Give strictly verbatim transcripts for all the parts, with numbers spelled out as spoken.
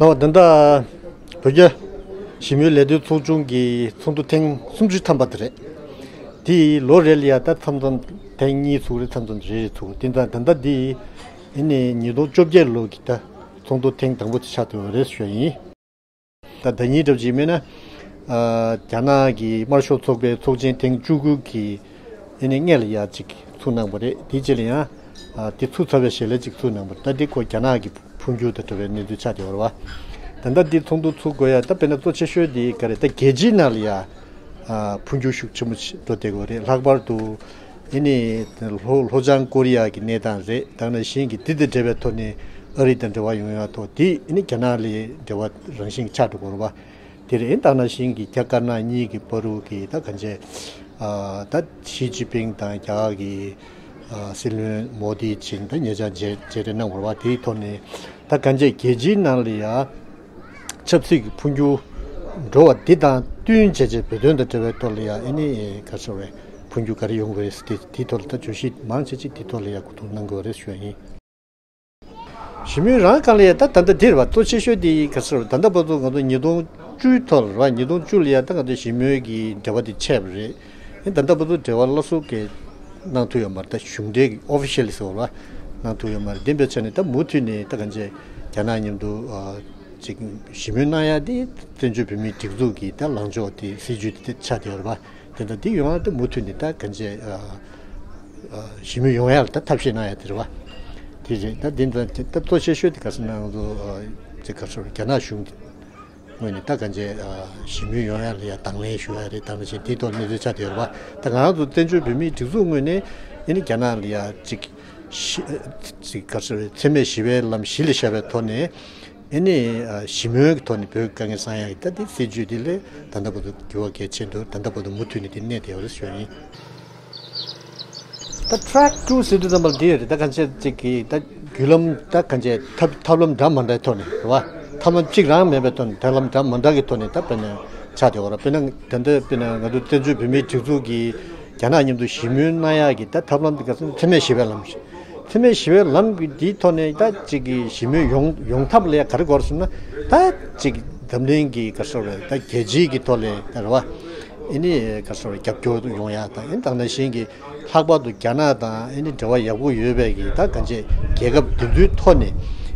ལགས། ད་ལྟ་བོད་རྒྱ་ཞི་མོལ་ལས་དོན་ཚོགས་ཆུང་གི་ཚོགས་འདུ་ཐེངས་སུམ་ཅུ་ཐམ་པ་དེ་རེད། དེ་ལོ་རེ་ལ་ཡ་ད་མཚམས་མཚམས་ཐེངས་གཉིས་ཚུགས་རེད། མཚམས་མཚམས་རེ་རེ་ཚུགས། དེ་ད་ད་ལྟ་འདི་ཨ་ནི་ཉིས་སྟོང་བཅོ་བརྒྱད་ལོ་གི་ད་ཚོགས་འདུ་ཐེངས་དང་པོ་དེ་ཆགས་བསྡད་པ་རེད་ཞུ་ཡ་ཡིན། ད་ཟླ་ཉིན་འདྲ་པོ་ཅིག་མིན་ན། ཨ། རྒྱ་ནག་གི་དམར་ཤོག་ཚོགས་པའི་ཚོགས་ཆེན་ཐེངས་བཅུ་དགུ་གི་ཨ་ནི་སྔོན་ལ་ཡ་ཅིག་ཚུགས་གནང་བ་རེད། དེའི་རྗེས་ལ་ཡང་། ཨ། དེ་ཚུགས་ཚར་བའི་ཞལ་ལས་ཅིག་ཚུགས་གནང་བ་རེད། ད་འདི་ཁོ་རྒྱ་ནག་གི་འཕོ་འགྱུར་དང་འབྲེལ་བའི་གནས་ཚུལ་ཆགས་བསྡད་ཡོད་རེད་བ། ད་ལྟ་འདི་ཚོགས་འདུ་ཚུགས་དགོས་ཡ་ད་དཔེར་ན་གཙོ་ཆེ་ཤོས་འདི་ག་རེད། ད་རྒྱལ་སྤྱིའི་ནང་ལ་ཡ། ཨ། འཕོ་འགྱུར་ཤུགས་ཆེན་པོ་ཞིག་འགྲོ་བསྡད་ཡོད་རེད། ལྷག་པར་དུ་ཨ་ནི་ལྷོ་ལྷོ་བྱང་ཀོ་རི་ཡ་གི་གནས་སྟངས་རེད། ད་ག་ནང་བཞིན་གྱི་དེ་དང་འབྲེལ་བའི་ཐོག་ནས་ཨ་རི་དང་འབྲེལ་བ་ཡོང་ཡ་ཐོག་དེ་ཨ་ནི་རྒྱ་ནག་ལ་འབྲེལ་བ་རང་བཞིན་ཆགས་འགྲོ་གི་ཡོད་རེད་བ། དེ་རེད། ད་ག་ནང་བཞིན་གྱི་རྒྱ་དཀར་ནག་གཉིས་ཀྱི་བར་དུ་གི་ད་གང་བྱས། ཨ། ད་ཞི་ཅིན་ཕིང་དང་རྒྱ་གར་གྱི་ཨ། སྲིད་བློན་མོ་དི་བྱིན་ད་ཉེ་ཆར་མཇལ་མཇལ་འཕྲད་གནང་བ་རེད་བ། དེའི་ཐོག་ནས་ད་གང་བྱས་རྒྱལ་སྤྱིའི་ནང་ལ་ཡ་ཆབ་སྲིད་ཀྱི་འཕོ་འགྱུར་འགྲོ་བ་འདི་དང་བསྟུན་བྱས་བྱས་བོད་དོན་དང་འབྲེལ་བའི་ཐོག་ལ་ཡ་ཨ་ནི་ག་རེ་ཟེར་བའི་འཕོ་འགྱུར་ག་རེ་ཡོང་གི་རེད་ཟེར་དེ་དེའི་ཐོག་ལ་ད་བརྗོད་གཞི་མང་ཆེ་ཅིག་དེའི་ཐོག་ལ་ཡ་གོ་བསྡུར་གནང་དགོས་རེད་ཞུ་ཡ་ཡིན། ཞི་མོལ་རང་སྒང་ལ་ཡ་ད་ད་ལྟ་འདིར་བ་གཙོ་ཆེ་ཤོས་དེ་ག་རེ་ཟེར་བ། ད་ལྟ་བར་དུ་ང་ཚོ་ཉིས་སྟོང་བཅུའི་ཐོག་ལ་རེད་བ། ཉིས་སྟོང་བཅུ་ལ་ཡ་ད་ང་ཚོ་ཞི་མོལ་གྱི་འབྲེལ་བ་དེ་ཆད་པ་རེད། ཨེ། ད་ལྟ་བར་དུ་འབྲེལ་བ་སླར་གསོ་གི་གནང་ཐུབ་ཡོད་མ་རེད། ད་གཞུང་འབྲེལ་གྱི་ཨོ་ཕི་ཤལ་ཟེར་བ་རེད་བ། གནང་ཐུབ་ཡོད་མ་རེད། དེ་འབད་བྱས་ནས་ད་མུ་མཐུད་ནས་ད་གང་བྱས་རྒྱ་ནག་མཉམ་དུ་ཨ་ཅིག་ཞི་མོལ་གནང་ཡ་དེ་བཙན་བྱོལ་བོད་མིའི་སྒྲིག་འཛུགས་ཀྱི་ད་ལངས་ཕྱོགས་དེ་སྲིད་ཇུས་དེ་ཆགས་བསྡད་ཡོད་རེད་བ། དེ་འདྲ་འདི་ཡོང་ཡ་ད་མུ་མཐུད་ནས་ད་གང་བྱས་ཨ་ཨ་ཞི་མོལ་ཡོང་ཡ་ལ་ད་ཐབས་ཤེས་གནང་ཡ་དེ་རེད་བ། དེ་རེད། ད་འདི་འདྲ་ད་གཙོ་ཆེ་ཤོས་དེ་ག་རེ་ཟེར་ན་ང་ཚོ་ཨ་ཅིག་ག་རེ་ཟེར་རྒྱ་ནག་གཞུང་ངོས་ནས་ད་གང་བྱས་ཨ་ཞི་མོལ་ཡོང་ཡ་ལ་ཡ་དང་ལེན་ཞུ་ཡ་རེད། ད་ནང་བཞིན་དེའི་ཐོག་གནས་ཚུལ་ཆགས་བསྡད་ཡོད་རེད་བ། ད་ང་རང་ཚོ་བཙན་བྱོལ་བོད་མིའི་སྒྲིག་འཛུགས་ངོས་ནས་ཨ་ནི་རྒྱ་ནག་ལ་ཡ་ཅིག་ཞི་ཅིག་ག་རེ་ཟེར་འཚེ་མེད་ཞི་བའི་ལམ་གཞི་ལ་བཞག་པའི་ཐོག་ནས་ཨ་ནི་ཨ་ཞི་མོལ་གྱི་ཐོག་ནས་བོད་ཀྱི་དཀའ་ངལ་སེལ་ཡ་གི་ད་དེ་སྲིད་ཇུས་དེ་ལས་ད་ལྟ་བར་དུ་འགྱུར་བ་གལ་ཆེན་འདུག་ད་ལྟ་བར་དུ་མུ་མཐུད་ནས་དེ་གནས་བསྡད་ཡོད་རེད་ཞུ་ཡ་ཡིན། ད་track two་ཟེར་དུས་ཙམ་པ་ལ་འདི་ཡོད་རེད། ད་གང་བྱས་ཅིག་གི་ད་བརྒྱུད་ལམ་ད་གང་བྱས་ཐབས་ཐབས་ལམ་འདྲ་མ་འདྲའི་ཐོག་ནས་རེད་བ། ཐབས་ལམ་གཅིག་རང་མེད་པའི་ཐོག་ནས་ཐབས་ལམ་འདྲ་མ་འདྲ་གི་ཐོག་ནས་ད་དཔེར་ན་ཆགས་བསྡད་ཡོད་རེད། དཔེར་ན་ད་ལྟ་དཔེར་ན་ང་ཚོ་བཙན་བྱོལ་བོད་མིའི་སྒྲིག་འཛུགས་ཀྱིས་རྒྱ་ནག་མཉམ་དུ་ཞི་མོལ་གནང་ཡག་གི་ད་ཐབས་ལམ་འདི་ག་ཚོད་འཚེ་མེད་ཞི་བའི་ལམ་ཞིག་འཚེ་མེད་ཞི་བའི་ལམ་གྱི་འདིའི་ཐོག་ནས་ད་ཅིག་གི་ཞི་མོལ་ཡོང་ཡོང་ཐབས་ལ་ཡ་ག་རེ་དགོས་ཟེར་ན། ད་ཅིག་འཛམ་གླིང་གི་ག་རེ་ཟེར་རེད། ད་རྒྱལ་སྤྱིའི་གི་ཐོག་ལ་ད་རེད་བ། ཨ་ནི་ག་རེ་ཟེར་རེད། རྒྱབ་སྐྱོར་ཡོང་ཡ་དང་། ཨ་ནི་ད་ག་ནང་བཞིན་གྱི་ལྷག་པར་དུ་རྒྱ་ནག་དང་ཨ་ནི་འབྲེལ་བ་ཡག་པོ་ཡོད་པའི་གི་ད་གང་བྱས་རྒྱལ་ཁབ་དེ་ཚོའི་ཐོག་ནས་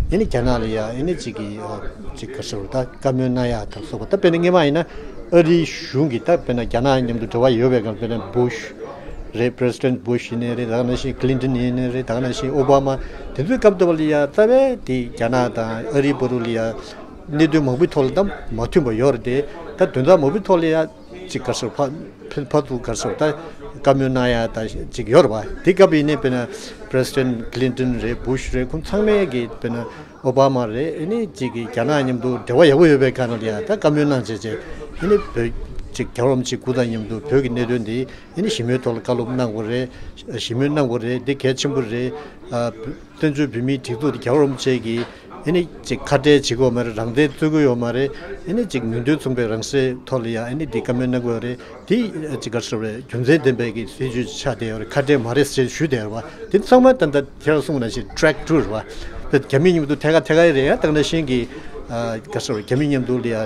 ཨ་ནི་རྒྱ་ནག་ལ་ཡ་ཨ་ནི་ཅིག་གི་ཨ་ཅིག་ག་རེ་ཟེར་རེད། ད་བཀའ་མོལ་གནང་ཡ་དང་སོགས་པ། ད་དཔེར་ན་སྔོན་མ་ཡིན་ན་ཨ་རིའི་གཞུང་གིས་ད་དཔེར་ན་རྒྱ་ནག་མཉམ་དུ་འབྲེལ་བ་ཡོད་པའི་སྒང་དཔེར་ན་Bush་རེད། President Bush་ཡིན་ནའི་རེད། ད་ག་ནང་བཞིན་Clinton་ཡིན་ནའི་རེད། ད་ག་ནང་བཞིན་Obama། དེ་ཚོའི་སྐབས་དུ་བ་ལ་ཡ་རྩ་བའི་དེ་རྒྱ་ནག་དང་ཨ་རིའི་བར་དུ་ལ་ཡ་གནད་དོན་མང་པོའི་ཐོག་ལ་ད་མ་མཐུན་པ་ཡོད་རེད་དེ། ད་དོན་དག་མང་པོའི་ཐོག་ལ་ཡ་ཅིག་ག་རེ་ཟེར་ཕ་ཕ་ཕ་ཚུ་ག་རེ་ཟེར་ད་བཀའ་མོལ་གནང་ཡ་ད་ཅིག་ཡོད་རེད་བ། དེ་སྐབས་ཡིན་ནའི་དཔེར་ན་President Clinton་རེད། Bush་རེད། ཁོང་ཚང་མས་གི་དཔེར་ན་Obama་རེད། ཨ་ནི་ཅིག་གི་རྒྱ་ནག་མཉམ་དུ་འབྲེལ་བ་ཡག་པོ་ཡོད་པའི་སྒང་ལ་ཡ་ད་བཀའ་མོལ་གནང་བྱས་བྱས། ཨ་ནི་བོད་ཅིག་རྒྱལ་བ་རིན་པོ་ཆེ་སྐུ་དང་མཉམ་དུ་བོད་ཀྱི་གནད་དོན་འདི་ཨ་ནི་ཞི་མོལ་ཐོག་ལ་བཀའ་སློབ་གནང་དགོས་རེད། ཞི་མོལ་གནང་དགོས་རེད། འདི་གལ་ཆེན་པོ་རེད། ཨ། བཙན་བྱོལ་བོད་མིའི་སྒྲིག་འཛུགས་དེ་རྒྱལ་བ་རིན་པོ་ཆེ་གིས་ཨ་ནི་ཅིག་ཁ་བྲལ་བྱེད་དགོས་མ་རེད། རང་བཙན་རྩོད་ཀྱི་ཡོད་མ་རེད། ཨ་ནི་ཅིག་མིང་དོན་མཚུངས་པའི་རང་སྲིད་ཐོག་ལ་ཡ་ཨ་ནི་འདི་བཀའ་མོལ་གནང་དགོས་རེད། དེ་ཅིག་ག་རེ་ཟེར་རེད། རྒྱུ་མཚན་ལྡན་པའི་གི་སྲིད་ཇུས་ཆགས་བསྡད་ཡོད་རེད། ཁ་བྲལ་མ་རེད་ཟེར་ཞུས་བསྡད་ཡོད་རེད་བ། དེ་ཚང་མ་ད་ལྟ་ཁྱེད་རང་གསུངས་ནང་བཞིན་track two་རེད་བ། ད་རྒྱ་མི་མཉམ་དུ་ཐད་ཀ་ཐད་ཀ་རེད་ཡ། ད་ག་ནང་བཞིན་གི་ཨ་ག་རེ་ཟེར་རེད། རྒྱ་མི་མཉམ་དུ་ལ་ཡ་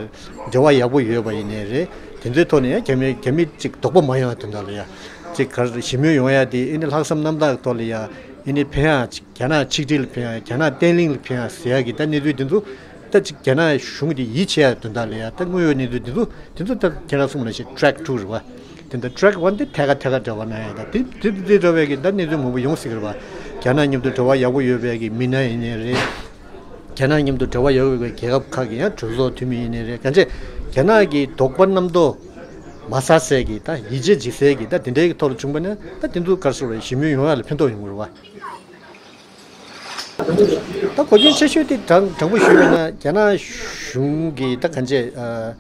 འབྲེལ་བ་ཡག་པོ་ཡོད་པ་ཡིན་ནའི་རེད། དེ་ཚོའི་ཐོག་ནས་ཡང་རྒྱ་མི་རྒྱ་མི་ཅིག་དོགས་པ་མ་ཡོང་བའི་དོན་དག་ལ་ཡ། ཅིག་ག་རེ་ཞི་མོལ་ཡོང་ཡ་དེ་ཨ་ནི་ལྷག་བསམ་རྣམ་དག་ཐོག་ལ་ཡ་ཨ་ནི་ཕན་ཡ་ཅིག་རྒྱ་ནག་ཆིག་སྒྲིལ་ལ་ཕན་ཡ། རྒྱ་ནག་བརྟན་ལྷིང་ལ་ཕན་ཡ་ཟེར་ཡ་གི་ད་གནས་ཚུལ་དེ་ཚོ་ད་ཅིག་རྒྱ་ནག་གཞུང་གིས་ཡིད་ཆེས་ཡ་དོན་དག་ལ་ཡ། ད་དངོས་ཡོད་གནས་ཚུལ་དེ་ཚོ་དེ་ཚོ་ད་ཁྱེད་རང་གསུངས་ནང་བཞིན་track two་རེད་བ། དེ་འདྲ་track one་དེ་ཐད་ཀ་ཐད་ཀ་འབྲེལ་བ་གནང་ཡ། ད་དེ་དེ་དེ་འདྲ་བའི་གི་ད་གནས་ཚུལ་མང་པོ་ཡོང་སྲིད་ཀྱི་རེད་བ། རྒྱ་ནག་མཉམ་དུ་འབྲེལ་བ་ཡག་པོ་ཡོད་པའི་གི་མི་སྣ་ཡིན་ནའི་རེད། རྒྱ་ནག་མཉམ་དུ་འབྲེལ་བ་ཡོད་པའི་རྒྱལ་ཁབ་ཁག་གི་ཡང་གྲོས་ཚོགས་འཐུས་མི་ཡིན་ནའི་རེད། གང་བྱས་རྒྱ་ནག་གི་དོགས་པ་རྣམ་རྟོག་མ་ཟ་སའི་གི་ད་ཡིད་ཆེས་བྱེད་སའི་གི་ད་དེ་འདྲའི་གི་ཐོག་ལ་བྱུང་པ་ན་ད་དེ་ཚོ་ག་རེ་ཟེར་རེད། ཞི་མོལ་ཡོང་ཡ་ལ་ཕན་ཐོགས་ཡོང་གི་རེད་བ། ད་གོ་རྒྱུ་ཆེ་ཤོས་དེ་དྲང་དྲང་པོ་ཞུས་པ་ན་རྒྱ་ནག་གཞུང་གི་ད་གང་བྱས་ཨ།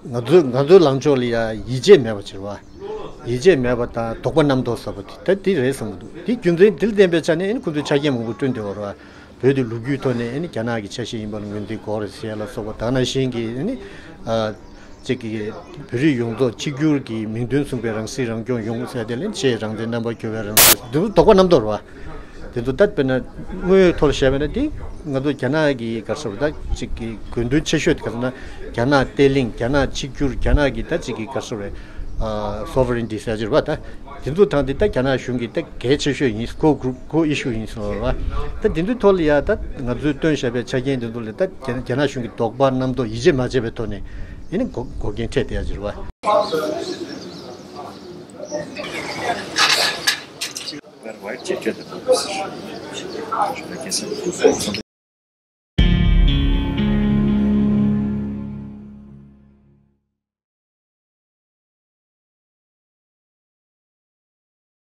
ང་ཚོའི་ང་ཚོའི་ལངས་ཕྱོགས་ལ་ཡ་ཡིད་ཆེས་མེད་པ་བྱེད་པ། ཡིད་ཆེས་མེད་པ་དང་དོགས་པ་རྣམ་རྟོག་ཟ་བ་དེ་ད་དེ་རེད་བསམ་གྱི་འདུག་དེ་རྒྱུ་མཚན་དེ་ལ་བརྟེན་པའི་ཆ་ནས་ཨ་ནི་ཁོ་ཚོས་ཆ་རྐྱེན་མང་པོ་བསྐྲུན་བསྡད་ཡོད་རེད་བ། བོད་དེ་ལོ་རྒྱུས་ཐོག་ནས་ཨ་ནི་རྒྱ་ནག་གི་ཆ་ཤས་ཡིན་པ་ལ་ངོས་འཛིན་དགོས་རེད་ཟེར་ཡ་ལ་སོགས་པ། ད་ག་ནང་བཞིན་གྱི་ཨ་ནི་ཨ། གཅིག་གིས་བོད་རིགས་ཡོངས་རྫོགས་གཅིག་གྱུར་གྱི་མིང་དོན་མཚུངས་པའི་རང་སྲིད་རང་སྐྱོང་ཡོང་ཟེར་དེ་ལས་ཆེས་རང་བཙན་རྣམ་པ་འགྱུར་བའི་རང་སྲིད་འདི་ཚོ་དོགས་པ་རྣམ་རྟོག་རེད་བ། དེ་ཚོ་ད་དཔེར་ན་དངོས་ཡོད་ཐོག་ལ་བཤད་པ་ན་དེ་ང་ཚོ་རྒྱ་ནག་གི་ག་རེ་ཟེར་བ་ད་ཅིག་གི་དགོས་འདུན་ཆེ་ཤོས་དེ་ག་རེ་ཟེར་ན་རྒྱ་ནག་བརྟན་ལྷིང་རྒྱ་ནག་གཅིག་གྱུར་རྒྱ་ནག་གི་ད་ཅིག་གི་ག་རེ་ཟེར་བ་sovereignty ཟེར་གྱི་རེད་བ། ད་དེ་ཚོ་དང་དེ་ད་རྒྱ་ནག་གཞུང་གི་ད་གལ་ཆེ་ཤོས་ཡིན། core group core issue ཡིན་ཟེར་བ། ད་དེ་ཚོའི་ཐོག་ལ་ཡ་ད་ང་ཚོས་བཏོན་བཞག་པའི་ཆ་རྐྱེན་དེ་ཚོ་ལ་ད་རྒྱ་རྒྱ་ནག་གཞུང་གི་དོགས་པ་རྣམ་རྟོག་ཡིད་ཆེས་མ་བྱས་པའི་ཐོག་ནས་ཡིན་ན་འགོག་འགོག་རྐྱེན་འཕྲད་བསྡད་ཡ་ཅིག་རེད་བ། Where white jacket the purpose. Should I guess it?